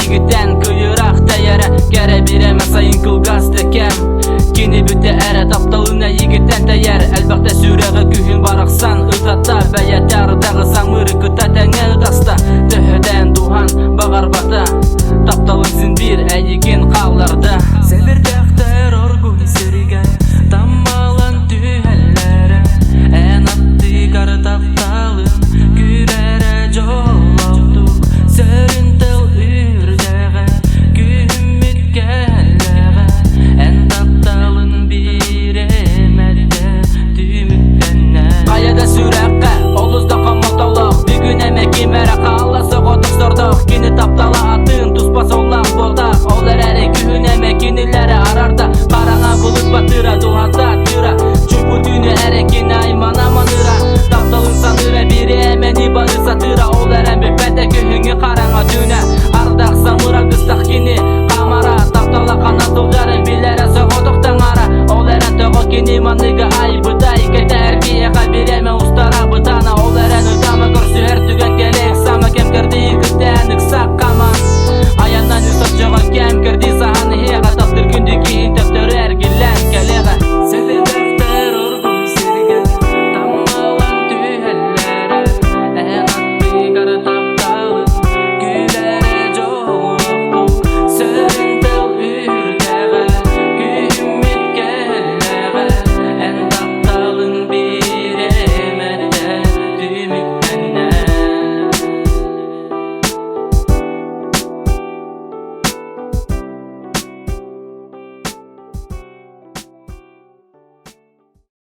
Эйигиттэн кыйыраах тэйэрэ Кэрэ бириэмэ сайын кылгас да кэм Кини бүтэ эрэ тапталын эйигиттэн тэйэр Элбэхтэ сүрэҕи күһүн барахсан ытатта Бэйэтэ ардаҕы самыыры кытта тэҥҥэ ытаста Төһөтөн дуһан.